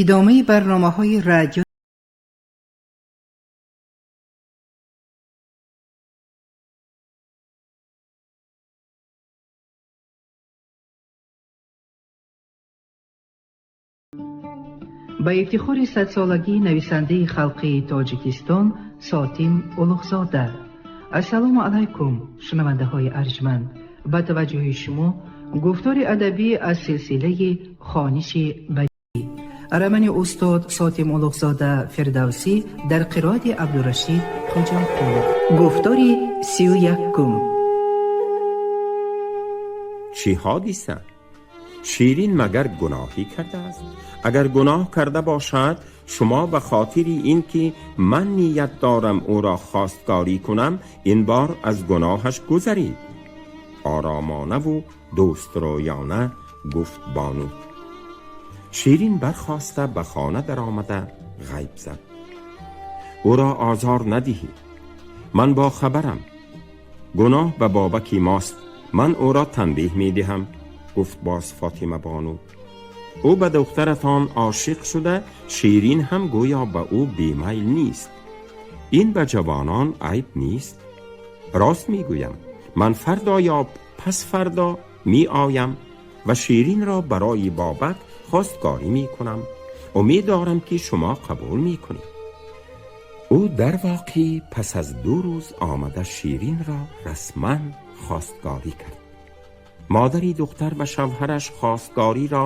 Идомаи барномаҳои радио. Ба ифтихори садсолагии нависандаи халқии Тоҷикистон Сотим Улуғзода. Ассалому алайкум, шунавандаҳои арҷманд. Ба таваҷҷӯҳи шумо гуфтори адабӣ аз силсилаи хониши бадиӣ. Романи устод Сотим Улуғзода Фирдавсӣ дар қироати Абдурашид Хоҷамқулов. Гуфтори 31-ум. Чӣ ҳодиса? Ширин магар гуноҳӣ кардааст? Агар гуноҳ карда бошад, шумо ба хотири ин ки ман ният дорам ӯро хостгорӣ кунам, ин бор аз гуноҳаш гузаред. Оромонаву дӯстрӯёна гуфт бону. Ширин бархоста ба хона даромада ғайб зад. Ӯро озор надиҳед. Ман бо хабарам. Гуноҳ ба Бобаки мост. Ман ӯро танбеҳ медиҳам, гуфт боз Фотима бону. Ӯ ба духтаратон ошиқ шуда, Ширин ҳам гӯё ба ӯ бемайл нест. Ин ба ҷавонон айб нест. Рост мегӯям, ман фардо ё пас фардо меоям ва Ширинро барои Бобак хостгорӣ мекунам. Умед дорам, ки шумо қабул мекунед. Ӯ дар воқеъ пас аз 2 рӯз омада Ширинро расман хостгорӣ кард. Модари духтар ва шавҳараш хостгориро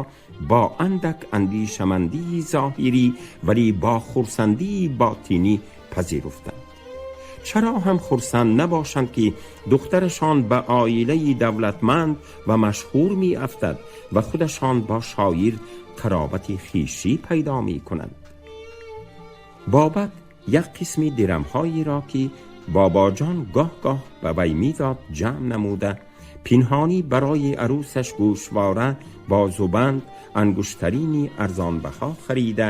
бо андак андешамандии зоҳирӣ, вале бо хурсандии ботинӣ пазируфтанд. Чаро ҳам хурсанд набошанд, ки духтарашон ба оилаи давлатманд ва машҳур меафтад ва худашон бо шоир қаробати хешӣ пайдо мекунанд? Бобак як қисми дирамҳоеро, ки бобоҷон гоҳ-гоҳ ба вай медод, ҷамъ намуда, пинҳонӣ барои арӯсаш гӯшвора, бозубанд, ангуштарини арзонбаҳо харида,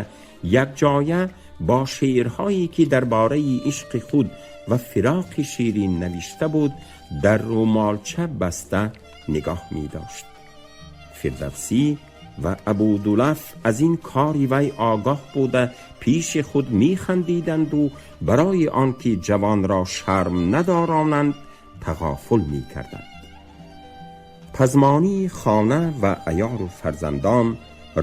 якҷоя бо шеърҳое, ки дар бораи ишқи худ ва фироқи Ширин навишта буд, дар рӯмолча баста нигоҳ медошт. Фирдавсӣ ва Абудулаф аз ин кори вай огоҳ буда, пеши худ механдиданду барои он ки ҷавонро шарм надоронанд, тағофул мекарданд. Пазмонии хона ва аёру фарзандон,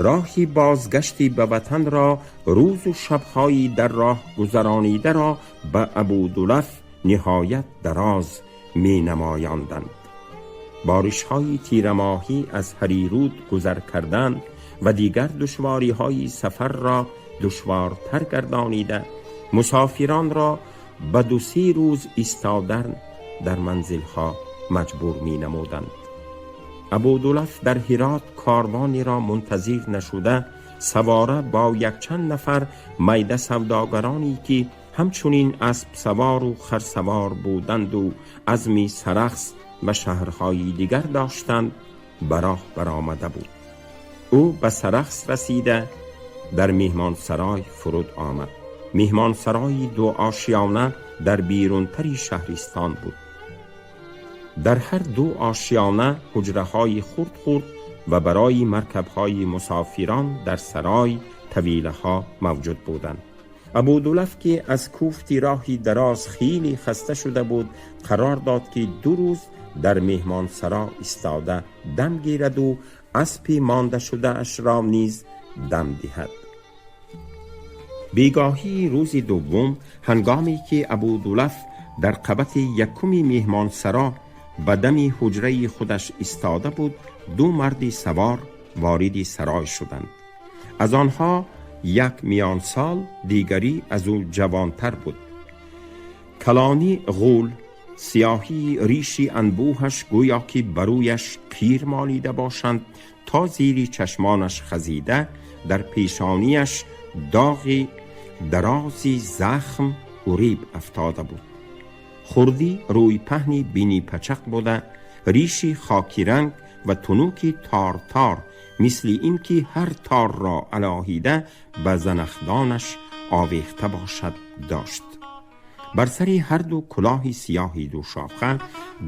роҳи бозгашти ба ватанро, рӯзу шабҳои дар роҳ гузаронидаро ба Абудулаф ниҳоят дароз менамоянданд. Боришҳои тирамоҳӣ аз Ҳарируд гузар кардан ва дигар душвориҳои сафарро душвортар гардонида, мусофиронро ба 2-се рӯз истодан дар манзилҳо маҷбур менамуданд. Абудулаф дар Ҳирот корвонеро мунтазир нашуда, савора бо якчанд нафар майда савдогароне, ки ҳамчунин аспсавору харсавор буданду азми Сарахс ва шаҳрҳои дигар доштанд, ба роҳ баромада буд. Ӯ ба Сарахс расида, дар меҳмонсарой фуруд омад. Меҳмонсарои дуошиёна дар берунтари шаҳристон буд. Дар ҳар ду ошиёна ҳуҷраҳои хурд-хурд ва барои маркабҳои мусофирон дар сарой тавилаҳо мавҷуд буданд. Абудулаф, ки аз кӯфти роҳи дароз хеле хаста шуда буд, қарор дод, ки 2 рӯз дар меҳмонсаро истода дам гираду аспи монда шудаашро низ дам диҳад. Бегоҳии рӯзи дуввум, ҳангоме ки Абудулаф дар қабати якуми меҳмонсаро ба дами ҳуҷраи худаш истода буд, ду марди савор вориди сарой шуданд. Аз онҳо як миёнсол, дигарӣ аз ӯ ҷавонтар буд. Калонӣ ғул, сиёҳии риши анбӯҳаш гӯё ки ба рӯяш қир молида бошанд, то зири чашмонаш хазида, дар пешонияш доғи дарози захм уреб афтода буд. Хурдӣ рӯйпаҳни бинипачақ буда, риши хокиранг ва тунуки тортор, мисли ин ки ҳар торро алоҳида ба занахдонаш овехта бошад, дошт. Бар сари ҳарду кулоҳи сиёҳи душоха,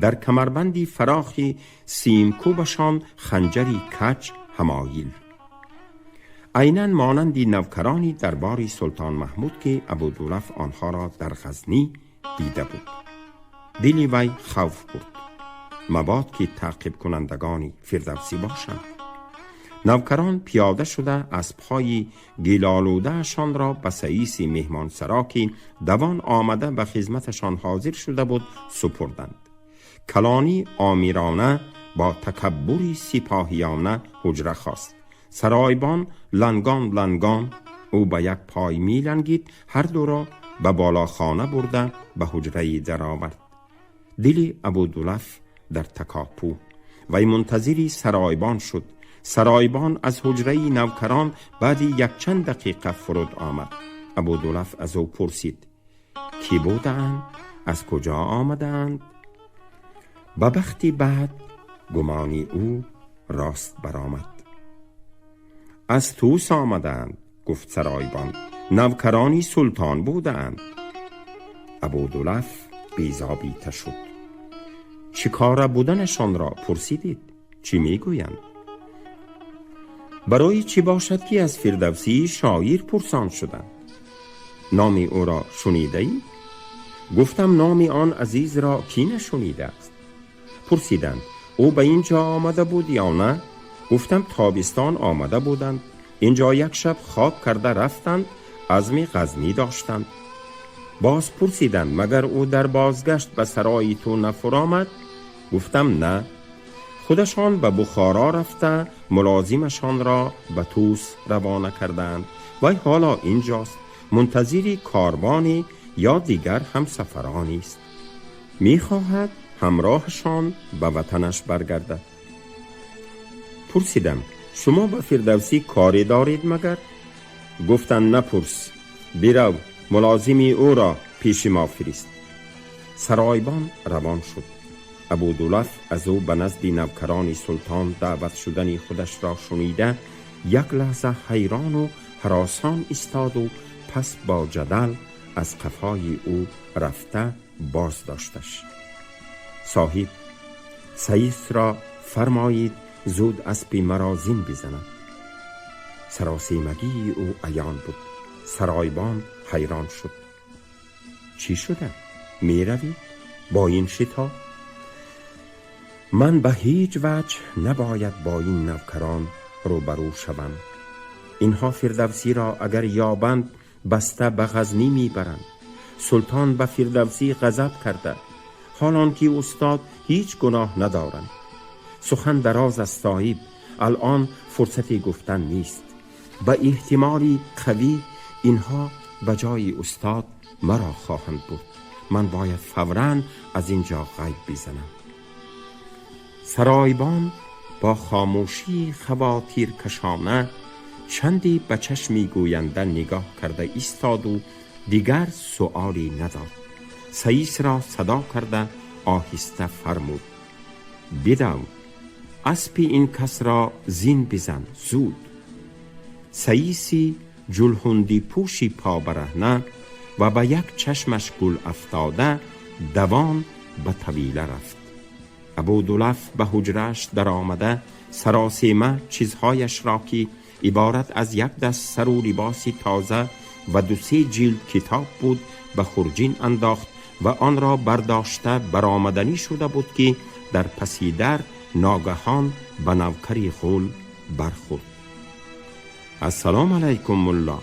дар камарбанди фарохи симкӯбашон ханҷари кач ҳамоил. Айнан монанди навкарони дарбори Султон Маҳмуд, ки Абудулаф онҳоро дар Ғазнӣ дида буд. Дили вай хавф бурд, мабод ки таъқибкунандагони Фирдавсӣ бошанд. Навкарон пиёда шуда, аспҳои гилолудаашонро ба саиси меҳмонсаро, ки давон омада ба хизматашон ҳозир шуда буд, супурданд. Калонӣ омирона бо такаббури сипоҳиёна ҳуҷра хост. Саройбон лангон лангон, ӯ ба як пой мелангид, ҳар дуро ба болохона бурда ба ҳуҷрае даровард. Дили Абудулаф дар такопӯ. Вай мунтазири саройбон шуд. Саройбон аз ҳуҷраи навкарон баъди якчанд дақиқа фуруд омад. Абудулаф аз ӯ пурсид: кӣ будаанд, аз куҷо омадаанд? Ба бахти бад гумони ӯ рост баромад. Аз Тӯс омадаанд, гуфт саройбон, навкарони султон будаанд. Абудулаф безобита шуд. Чӣ кора буданашонро пурсидед? Чӣ мегӯянд? Барои чӣ бошад, ки аз Фирдавсии шоир пурсон шуданд? Номи ӯро шунидаӣ? Гуфтам: номи он азизро кӣ нашунидааст? Пурсиданд: ӯ ба ин ҷо омада буд ё на? Гуфтам: тобистон омада буданд, ин ҷо як шаб хоб карда рафтанд, азми Ғазнӣ доштанд. Боз пурсиданд: магар ӯ дар бозгашт ба сарои ту нафуромад? Гуфтам: на, худашон ба Бухоро рафта, мулозимашонро ба Тӯс равона кардаанд. Вай ҳоло инҷост, мунтазири корвоне ё дигар ҳамсафаронист, мехоҳад ҳамроҳашон ба ватанаш баргардад. Пурсидам: шумо ба Фирдавсӣ коре доред магар? Гуфтанд: напурс, бирав, мулозими ӯро пеши мо фирист. Саройбон равон шуд. Абудулаф аз ӯ ба назди навкарони султон даъват шудани худашро шунида, як лаҳза ҳайрону ҳаросон истоду пас бо ҷадал аз қафои ӯ рафта боз дошташ. Соҳиб, саисро фармоед, зуд аспи маро зин бизанад. Саросемагии ӯ аён буд. Саройбон ҳайрон шуд. Чӣ шуда, меравӣ бо ин шитоб? Ман ба ҳеҷ ваҷҳ набояд бо ин навкарон рӯбарӯ шавам. Инҳо Фирдавсиро агар ёбанд, баста ба Ғазнӣ мебаранд. Султон ба Фирдавсӣ ғазаб карда, ҳол он ки устод ҳеҷ гуноҳ надоранд. Сухан дароз аст, соҳиб, алъон фурсати гуфтан нест. Ба эҳтимоли қавӣ инҳо ба ҷои устод маро хоҳанд бурд. Ман бояд фавран аз ин ҷо ғайб бизанам. Саройбон бо хомӯшии хавотиркашона чанде ба чашми гӯянда нигоҳ карда истоду дигар суоле надод. Саисро садо карда, оҳиста фармуд: бидав, аспи ин касро зин бизан, зуд. Саиси ҷулҳундипӯши побараҳна ва ба як чашмаш гул афтода давон ба тавила рафт. Абудулаф ба ҳуҷрааш даромада, саросема чизҳояшро, ки иборат аз як даст сару либоси тоза ва ду-се ҷилд китоб буд, ба хурҷин андохт ва онро бардошта баромаданӣ шуда буд, ки дар паси дар ногаҳон ба навкари ғул бархӯрд. Ассалому алайкум, мулло,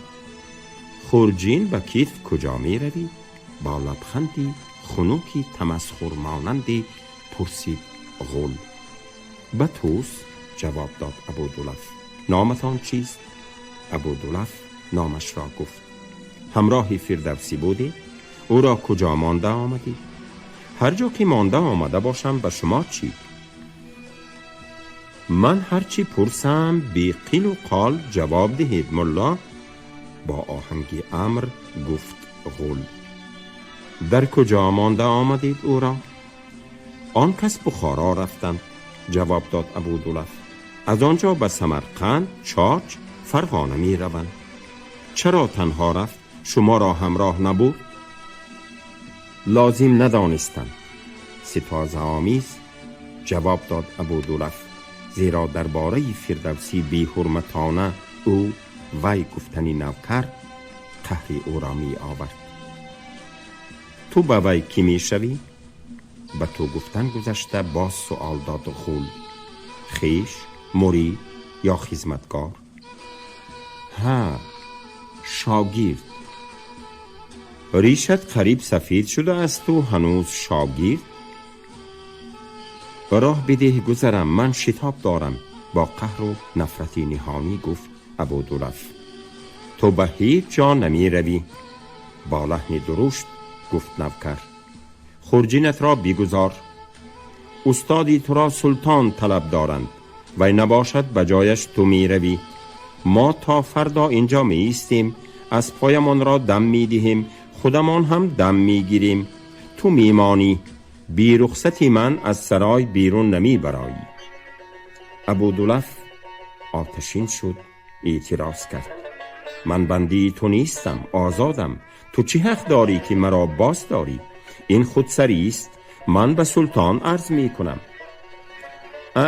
хурҷин ба китф куҷо меравӣ? Бо лабханди хунуки тамасхурмонанде пурсид ғул. Ба Тӯс, ҷавоб дод Абудулаф. Номатон чист? Абудулаф номашро гуфт. Ҳамроҳи Фирдавсӣ будед? Ӯро куҷо монда омадӣ? Ҳар ҷо ки монда омада бошам, ба шумо чӣ? Ман ҳарчи пурсам, беқилу қол ҷавоб диҳед, мулло, бо оҳанги амр гуфт ғул. Дар куҷо монда омадед ӯро? Он кас Бухоро рафтанд, ҷавоб дод Абудулаф. Аз он ҷо ба Самарқанд, Чоч, Фарғона мераванд. Чаро танҳо рафт, шуморо ҳамроҳ набуд? Лозим надонистам, ситозаомез ҷавоб дод Абудулаф, зеро дар бораи Фирдавсӣ беҳурматона ӯ Вай гуфтани навкар қаҳри ӯро меовард. Ту ба вай кӣ мешавӣ? Ба ту гуфтан гузашта боз суол дод ғул. Хеш, мурид ё хизматгор? Ҳа, шогирд. Ришат қариб сафед шудаасту ҳанӯз шогирд? Роҳ бидеҳ гузарам, ман шитоб дорам, бо қаҳру нафрати ниҳонӣ гуфт Абудулаф. Ту ба ҳеҷ ҷо намеравӣ, бо лаҳни дурушт гуфт навкар. Хурҷинатро бигузор. Устоди туро султон талаб доранд. Вай набошад, ба ҷояш ту меравӣ. Мо то фардо инҷо меистем, аз поямонро дам медиҳем, худамон ҳам дам мегирем. Ту мемонӣ. Бирухсати ман аз сарой берун намебароӣ. Абудулаф оташин шуд, эътироз кард. Ман бандии ту нестам, озодам. Ту чӣ ҳақ дорӣ, ки маро боз дорӣ? Ин худсарист. Ман ба султон арз мекунам.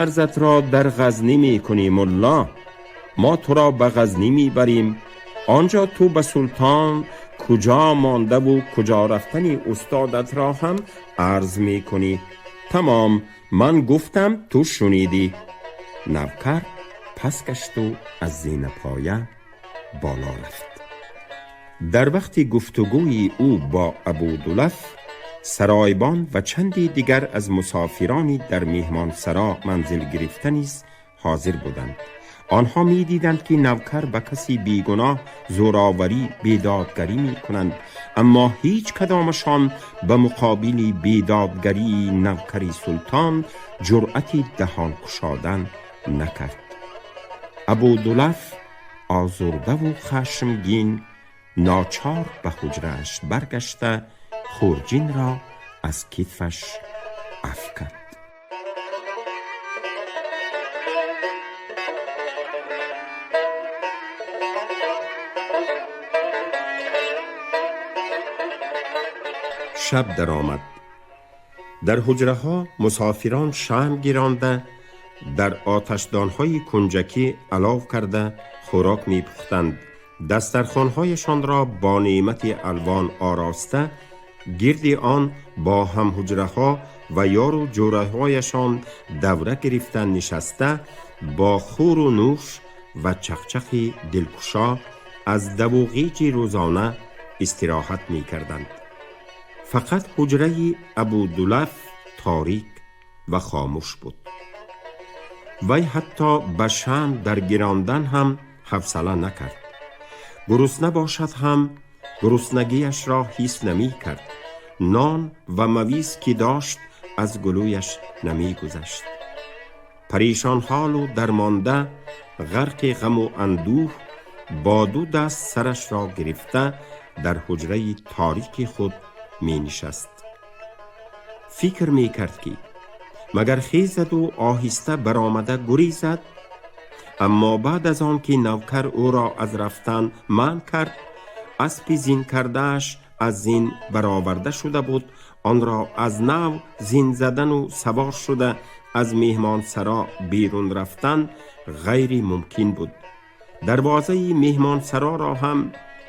Арзатро дар Ғазнӣ мекунӣ, мулло. Мо туро ба Ғазнӣ мебарем. Он ҷо ту ба султон куҷо мондаву куҷо рафтани устодатро ҳам арз мекунӣ. Тамом, ман гуфтам, ту шунидӣ. Навкар пас гашту аз зинапоя боло рафт. Дар вақти гуфтугӯи ӯ бо Абудулаф, саройбон ва чанди дигар аз мусофирони дар меҳмонсаро манзил гирифта низ ҳозир буданд. Онҳо медиданд, ки навкар ба каси бегуноҳ зӯроварӣ, бедодгарӣ мекунанд, аммо ҳеҷ кадомашон ба муқобили бедодгарии навкари султон ҷуръати даҳон кушодан накард. Абудулаф озурдаву хашмгин ночор ба ҳуҷрааш баргашта, хурҷинро аз китфаш афканд. Шаб даромад. Дар ҳуҷраҳо мусофирон шамъ гиронда, дар оташдонҳои кунҷакӣ алов карда хӯрок мепухтанд. Дастархонҳояшонро бо неъмати алвон ороста, гирди он бо ҳамҳуҷраҳо ва ёру ҷӯраҳояшон давра гирифта нишаста, бо хӯру нӯш ва чақчақи дилкушо аз даву ғиҷи рӯзона истироҳат мекарданд. Фақат ҳуҷраи Абудулаф торик ва хомӯш буд. Вай ҳатто ба шамъ даргирондан ҳам ҳавсала накард. Гурусна бошад ҳам, гуруснагиашро ҳис намекард. Нон ва мавиз ки дошт, аз гулӯяш намегузашт. Парешонҳолу дармонда, ғарқи ғаму андӯҳ, бо ду даст сарашро гирифта, дар ҳуҷраи торики худ менишаст. Фикр мекард, ки магар хезаду оҳиста баромада гурезад, аммо баъд аз он ки навкар ӯро аз рафтан манъ кард, аспи зин кардааш аз зин бароварда шуда буд, онро аз нав зин задану савор шуда аз меҳмонсаро берун рафтан ғайримумкин буд. Дарвозаи меҳмонсароро ҳам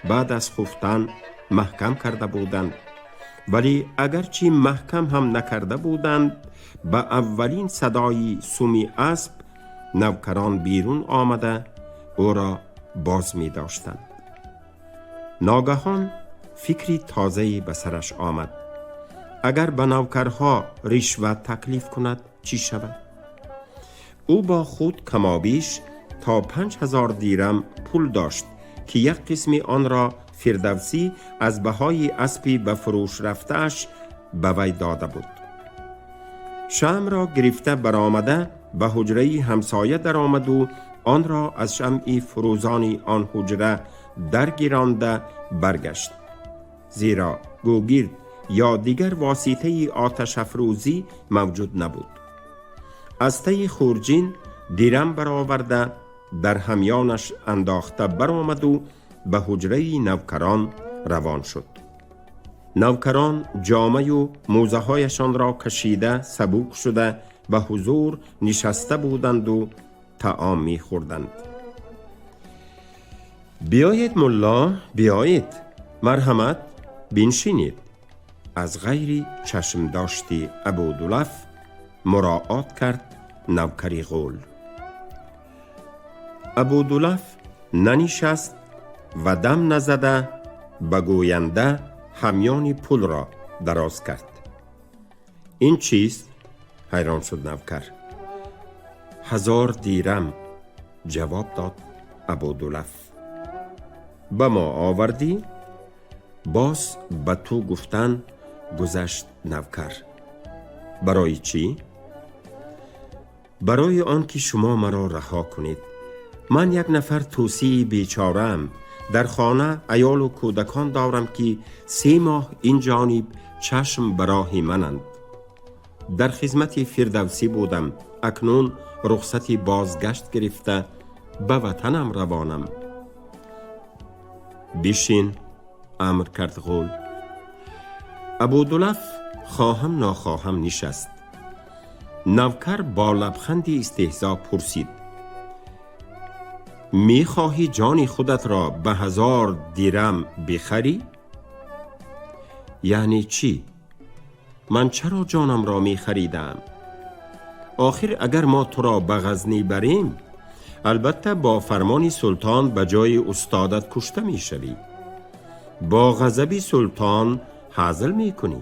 баъд аз хуфтан маҳкам карда буданд. Вале агарчи маҳкам ҳам накарда буданд, ба аввалин садои суми асп навкарон берун омада ӯро боз медоштанд. Ногаҳон фикри тозае ба сараш омад. Агар ба навкарҳо ришва таклиф кунад, чӣ шавад? Ӯ бо худ камобеш то 5000 дирам пул дошт, ки як қисми онро Фирдавсӣ аз баҳои аспи ба фурӯш рафтааш ба вай дода буд. Шамъро гирифта баромада, ба ҳуҷраи ҳамсоя даромаду онро аз шамъи фурӯзони он ҳуҷра даргиронда баргашт, зеро гӯгирд ё дигар воситаи оташафрӯзӣ мавҷуд набуд. Аз таи хурҷин дирам бароварда, дар ҳамёнаш андохта баромаду ба ҳуҷраи навкарон равон шуд. Навкарон ҷомаю мӯзаҳояшонро кашида, сабук шуда, ба ҳузур нишаста буданду таом мехӯрданд. Биёед, мулло, биёед, марҳамат, биншинед. Аз ғайри чашмдошти Абудулаф муроат кард навкари ғул. Абудулаф нанишаст ва дам назада ба гӯянда ҳамёни пулро дароз кард. Ин чист? Ҳайрон шуд навкар. 1000 дирам, ҷавоб дод Абудулаф. Ба мо овардӣ? Боз ба ту гуфтан гузашт навкар. Барои чӣ? Барои он ки шумо маро раҳо кунед. Ман як нафар тӯсии бечораам. Дар хона аёлу кӯдакон дорам, ки 3 моҳ ин ҷониб чашм ба роҳи мананд. Дар хизмати Фирдавсӣ будам. Акнун рухсати бозгашт гирифта ба ватанам равонам. Бишин, амр кард ғул. Абудулаф хоҳам нохоҳам нишаст. Навкар бо лабханди истеҳзо пурсид: мехоҳӣ ҷони худатро ба 1000 дирам бихарӣ? Яъне чӣ? Ман чаро ҷонамро мехаридам? Охир агар мо туро ба Ғазнӣ барем, албатта бо фармони султон ба ҷои устодат кушта мешавӣ. Бо ғазаби султон ҳазл мекунӣ.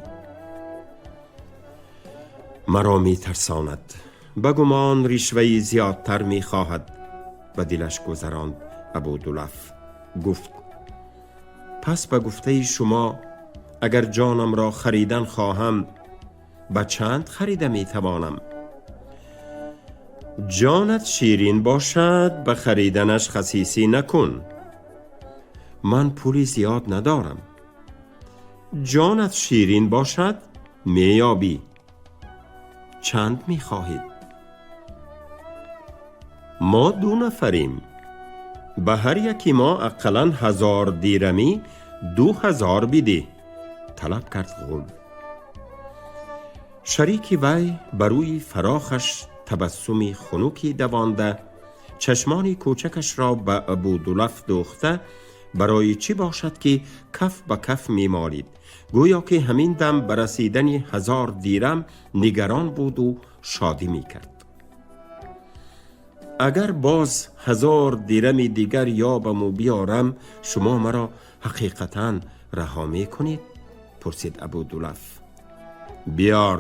Маро метарсонад. Ба гумон ришваи зиёдтар мехоҳад. Ба дилаш гузаронд Абудулаф. Гуфт: пас ба гуфтаи шумо агар ҷонамро харидан хоҳам, ба чанд харида метавонам? Ҷонат ширин бошад, ба хариданаш хасисӣ накун. Ман пули зиёд надорам. Ҷонат ширин бошад, меёбӣ. Чанд мехоҳед? Мо 2 нафарем. Ба ҳар яки мо ақаллан 1000 дирамӣ 2000 бидеҳ, талаб кард ғул. Шарики вай ба рӯи фарохаш табассуми хунуке давонда, чашмони кӯчакашро ба Абудулаф дӯхта, барои чӣ бошад ки каф ба каф мемолид, гӯё ки ҳамин дам ба расидани 1000 дирам нигарон буду шодӣ мекард. Агар боз 1000 дирами дигар ёбаму биёрам, шумо маро ҳақиқатан раҳо мекунед? Пурсид Абудулаф. Биёр,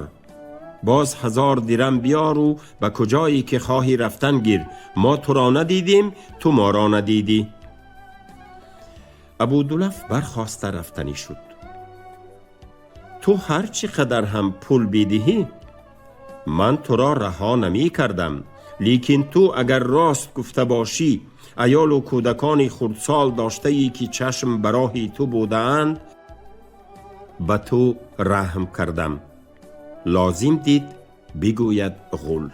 боз 1000 дирам биёру ба куҷое ки хоҳӣ рафтан гир. Мо туро надидем, ту моро надидӣ. Абудулаф бархоста рафтанӣ шуд. Ту ҳар чӣ қадар ҳам пул бидиҳӣ, ман туро раҳо намекардам. Лекин ту агар рост гуфта бошӣ, аёлу кӯдакони хурдсол доштае ки чашм ба роҳи ту будаанд, ба ту раҳм кардам. Лозим дид бигӯяд ғул.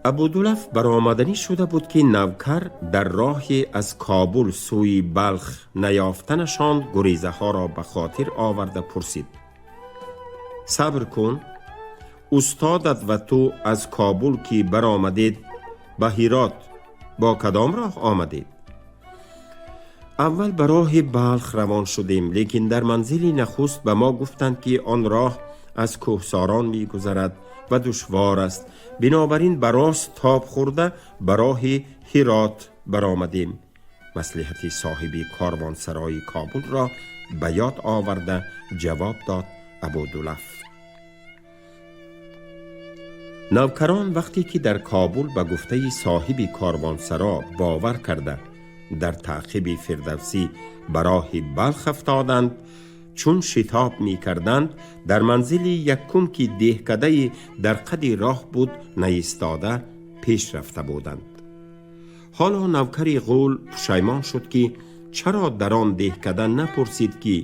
Абудулаф баромаданӣ шуда буд, ки навкар дар роҳи аз Кобул сӯи Балх наёфтанашон гурезаҳоро ба хотир оварда пурсид: сабр кун, устодат ва ту аз Кобул ки баромадед ба Ҳирот бо кадом роҳ омадед? Аввал ба роҳи Балх равон шудем, лекин дар манзили нахуст ба мо гуфтанд, ки он роҳ аз кӯҳсорон мегузарад ва душвор аст. Бинобар ин ба рост тоб хӯрда ба роҳи Ҳирот баромадем. Маслиҳати соҳиби корвонсарои Кобулро ба ёд оварда ҷавоб дод Абудулаф. Навкарон вақте ки дар Кобул ба гуфтаи соҳиби корвонсаро бовар карда дар таъқиби Фирдавсӣ ба роҳи Балх афтоданд, чун шитоб мекарданд, дар манзили якум ки деҳкадаи дар қади роҳ буд наистода пеш рафта буданд. Ҳоло навкари ғул пушаймон шуд, ки чаро дар он деҳкада напурсид, ки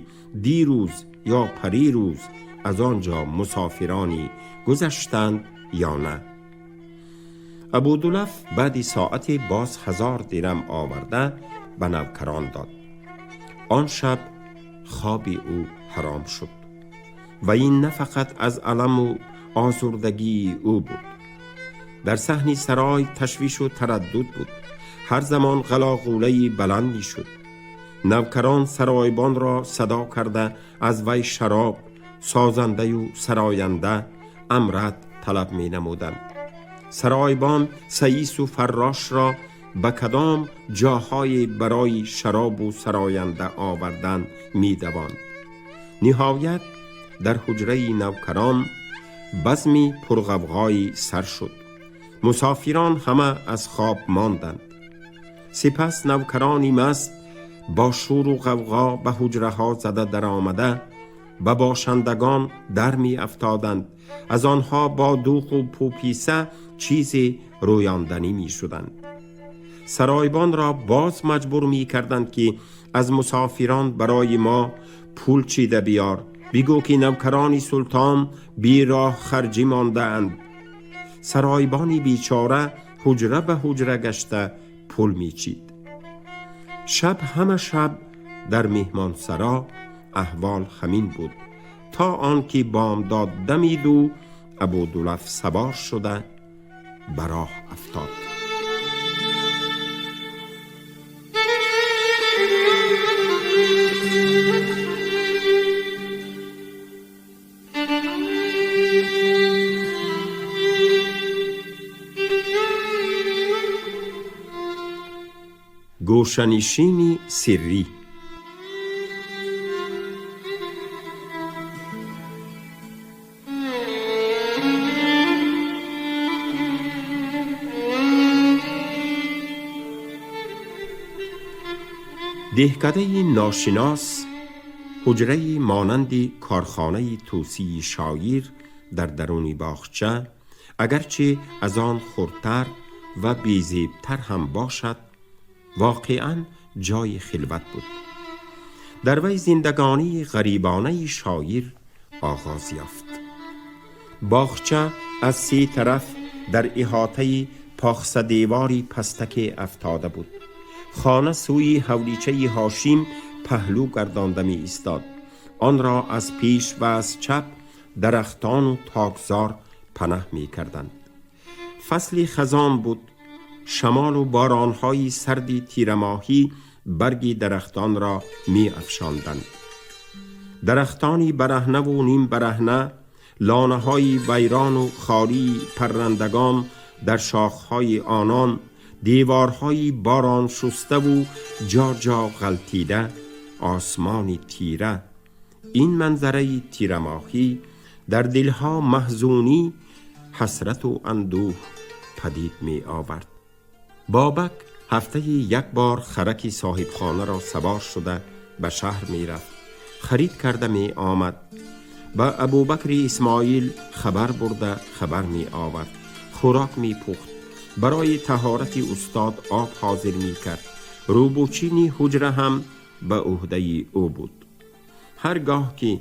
дирӯз ё парирӯз аз он ҷо мусофиронӣ гузаштанд ё на. Абудулаф баъди соате боз 1000 дирам оварда ба навкарон дод. Он шаб хоби ӯ ҳаром шуд ва ин на фақат аз аламу озурдагии ӯ буд. Дар саҳни сарой ташвишу тараддуд буд. ҳар замон ғалоғулаи баланд мешуд. Навкарон саройбонро садо карда аз вай шароб, созандаю сароянда, амрад талаб менамуданд. Саройбон саису фаррошро ба кадом ҷоҳое барои шаробу сароянда овардан медавонд. Ниҳоят дар ҳуҷраи навкарон базми пурғавғое сар шуд. Мусофирон ҳама аз хоб монданд. Сипас навкарони маст бо шӯру ғавғо ба ҳуҷраҳо зада даромада ба бошандагон дар меафтоданд. Аз онҳо бо дӯғу пӯписа чизе рӯёнданӣ мешуданд. Саройбонро боз маҷбур мекарданд, ки аз мусофирон барои мо пул чида биёр, бигӯ ки навкарони султон бероҳ харҷӣ мондаанд. Саройбони бечора ҳуҷра ба ҳуҷра гашта пул мечид. Шаб ҳама шаб дар меҳмонсаро аҳвол ҳамин буд, то он ки бомдод дамиду Абудулаф савор шуда ба роҳ афтод. Гӯшанишини сиррӣ. Деҳкадаи ношинос ҳуҷраи монанди корхонаи тӯсии шоир дар даруни боғча, агарчи аз он хурдтар ва безебтар ҳам бошад, воқеан ҷои хилват буд. Дар вай зиндагонии ғарибонаи шоир оғоз ёфт. Боғча аз се тараф дар иҳотаи похсадевори пастаке афтода буд. Хона сӯи ҳавличаи Ҳошим паҳлӯ гардонда меистод. Онро аз пеш ва аз чап дарахтону токзор панаҳ мекарданд. Фасли хазон буд. Шамолу боронҳои сарди тирамоҳӣ барги дарахтонро меафшонданд. Дарахтони бараҳнаву нимбараҳна, лонаҳои вайрону холии паррандагон дар шохҳои онон, деворҳои бороншуставу ҷо-ҷо ғалтида, осмони тира. Ин манзараи тирамоҳӣ дар дилҳо маҳзунӣ, ҳасрату андӯҳ падид меовард. Бобак ҳафтаи як бор хараки соҳибхонаро савор шуда ба шаҳр мерафт, харид карда меомад. Ба Абубакри Исмоил хабар бурда хабар меовард, хӯрок мепухт, барои таҳорати устод об ҳозир мекард. Рӯбучини ҳуҷра ҳам ба ӯҳдаи ӯ буд. Ҳар гоҳ ки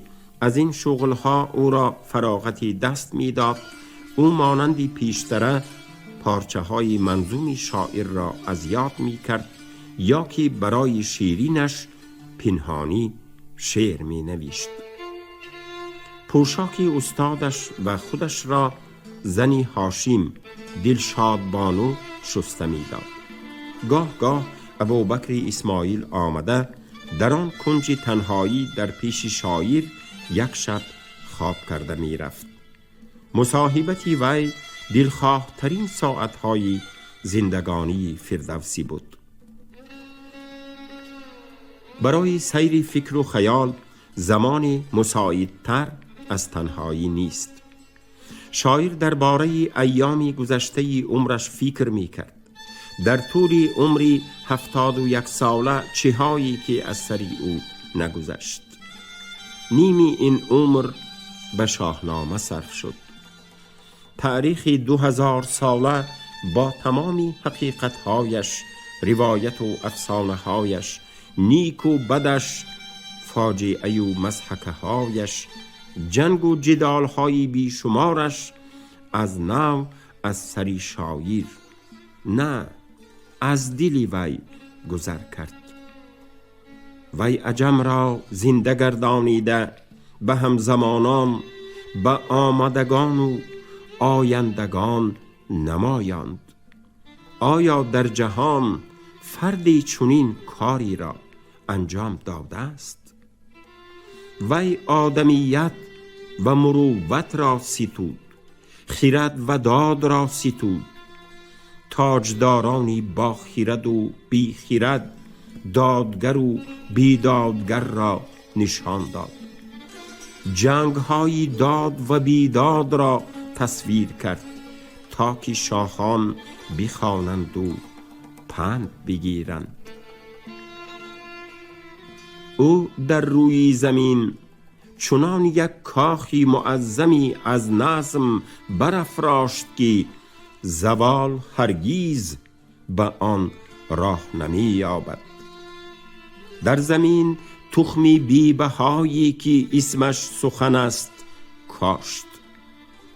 аз ин шуғлҳо ӯро фароғати даст медод, ӯ монанди пештара парчаҳои манзуми шоирро аз ёд мекард ё ки барои ширинаш пинҳонӣ шеър менавишт. Пӯшоки устодаш ва худашро зани Ҳошим Дилшодбону шуста медод. Гоҳ-гоҳ Абубакри Исмоил омада дар он кунҷи танҳоӣ дар пеши шоир як шаб хоб карда мерафт. Мусоҳибати вай дилхоҳтарин соатҳои зиндагонии Фирдавсӣ буд. Барои сайри фикру хаёл замони мусоидтар аз танҳоӣ нест. Шоир дар бораи айёми гузаштаи умраш фикр мекард. Дар тӯли умри 71 сола чиҳое ки аз сари ӯ нагузашт. Ними ин умр ба Шоҳнома сарф шуд. Таърихи 2000 сола бо тамоми ҳақиқатҳояш, ривояту афсонаҳояш, нику бадаш, фоҷиаю мазҳакаҳояш, ҷангу ҷидолҳои бешумораш аз нав аз сари шоир на, аз дили вай гузар кард. Вай аҷамро зинда гардонида ба ҳамзамонон, ба омадагону ояндагон намоянд. Оё дар ҷаҳон فردی چنین کاری را انجام داده است؟ وی آدمیت و مروت را ستود، خیرد و داد را ستود. تاجدارانی با خیرد و بی خیرد، دادگر و بیدادگر را نشان داد. جنگ‌های داد و بیداد را تصویر کرد تا که شاهان بخوانند و پند بگیرند. او در روی زمین چنان یک کاخی معظمی از نظم برافراشت که زوال هرگیز به آن راه نمی یابد. در زمین تخمی بی بهایی که اسمش سخن است کاشت.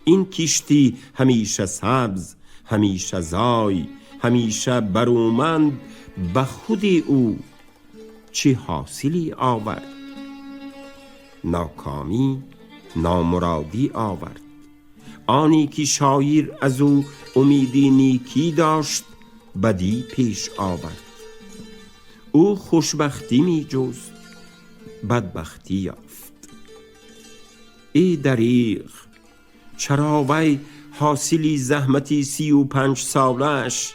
این کشتی همیشه سبز، همیشه زای، همیشه برومند به خود او چه حاصلی آورد؟ ناکامی، نامرادی آورد. آنی که شاعر از او امیدی نیکی داشت بدی پیش آورد. او خوشبختی می جست، بدبختی یافت. ای دریغ، چرا وی حاصلی زحمتی 35 سالش،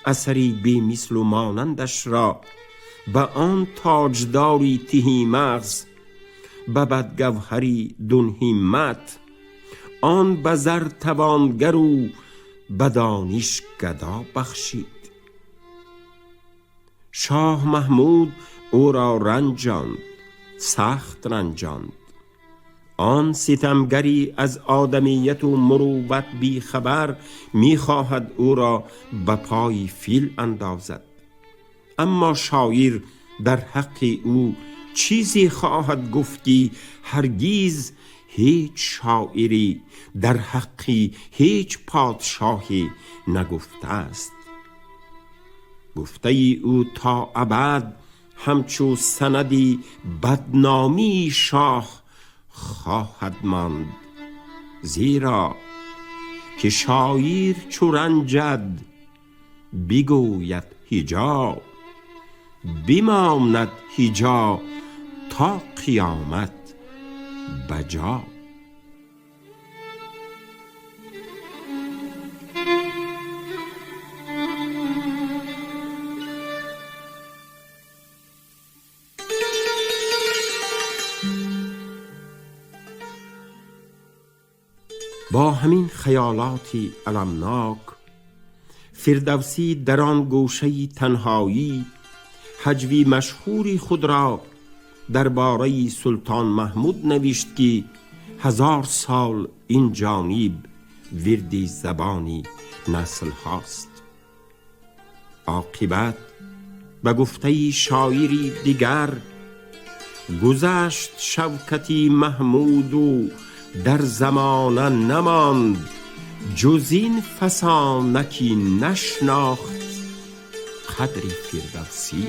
اثری بی مثل و مانندش را به آن تاجداری تهی مغز، به بدگوهری دون همت، آن به زر توانگر و به دانش گدا بخشید؟ شاه محمود او را رنجاند، سخت رنجاند. آن ستمگری از آدمیت و مروت بی خبر می خواهد او را به پای فیل اندازد. اما شاعر در حق او چیزی خواهد گفت که هرگیز هیچ شاعری در حق هیچ پادشاهی نگفته است. گفته او تا ابد همچو سندی بدنامی شاه خواهد ماند، زیرا که شاعر چو رنجد بگوید هجا، بماند هجا تا قیامت بجا. با همین خیالاتی المناک فردوسی در آن گوشه تنهایی هجوی مشهوری خود را درباره سلطان محمود نوشت که 1000 سال این جانب ورد زبانی نسل هاست. عاقبت به گفته شاعری دیگر گذشت شوکتی محمود و در زمانه نماند جز این فسانه که نشناخت قدر فردوسی.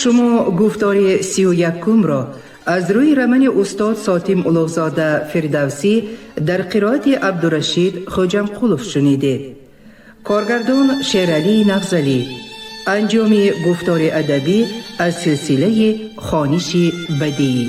Шумо гуфтори 31-ро аз рӯи романи устод Сотим Улуғзода Фирдавсӣ дар қироати Абдурашид Хоҷамқулов шунидед. Коргардон Шералӣ Нағзалӣ. Анҷоми гуфтори адабӣ аз силсилаи хониши бадиӣ.